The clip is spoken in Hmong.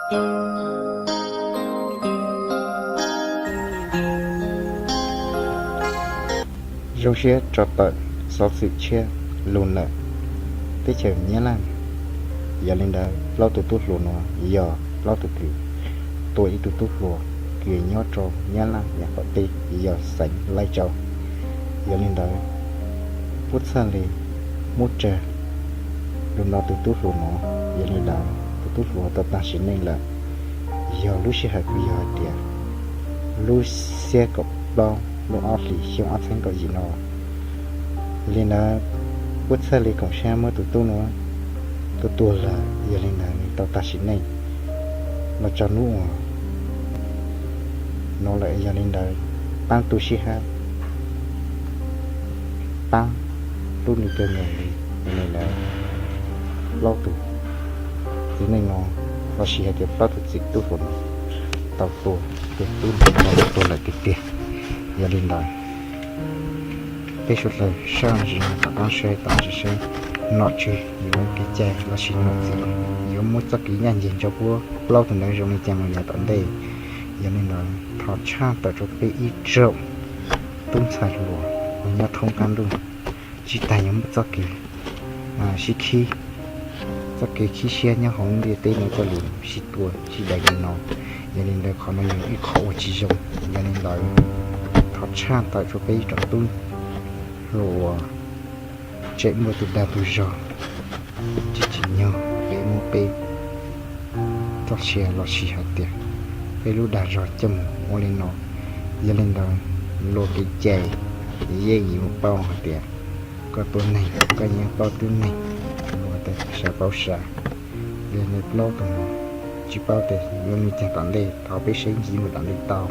Zoo siab tso tawm xov xwm tshiab lug ntawm teb chaws Nyab Laj. Yog li ntawd plaub tug tub hluas no yog plaub tug kws tua ib tug tub hluas kws nyob rau Nyab Laj yam qaum teb, yog xeev Laij Tsau. Yog li ntawd puab txhaj li muab tsawg lug nrog tug tub hluas no. Yog li ntawd tug tub hluas tau taag sim neej lawm. Yog lub sij hawm kws yog hais tias lub xiab kaum plaub lub ob hlis xyoo ob txheeb kaum yim no. Li ntawd puab txhaj li koom sab muab tug tub nuav tua tuag lawm. Yog li ntawd nwg tau taag sim neej los txog nub uas no lawm. Yog li ntawd paab tu sib hab, paab lub nws kawg nkaus li. Yog li ntawd plaub tug txiv neej no, los sis hais tias plaub tug txiv tub hluas no tau tua tug tub no tuag lawm tiag tiag. Yog li ntawd peb suav dlawg sab ntsis no tom qab saib tom ntsis saib nom tswv yuav kev cai los sis nom tswv yuav muab txoj kev ncaj nceeg rau puab plaub tug ntawd zoo li cas mus yav tom ntej. Yog li ntawd thov tshaj tawm rua peb ib tsoom tub ntxhais hluas uas nyob thoob qab ntuj, tsis tas yuav muab txoj kev sib khib, txoj kev khib siab nyob hauv ntiaj teb no coj lug sib tua sib dai li no. Yog li ntawd qhov no yog ib qho uas tsis zoo. Yog li ntawd thov tshaj tawm rua peb ib tsoom tub hluas uas tseem muaj tus dag tus zog tsis tsim nyog peb muab peb txoj sia los sis hais tias peb lub dag zog coj mus ua li no. Yog li ntawd luag kev cai yeej yuav paub hais tias koj tua neeg koj yeej paub tub neeg, luag tau sawv paub sawv. Yog li plaub tug no tsis paub tias yuav li cas tom ntej, thov peb saib ncig mus tom ntej tau.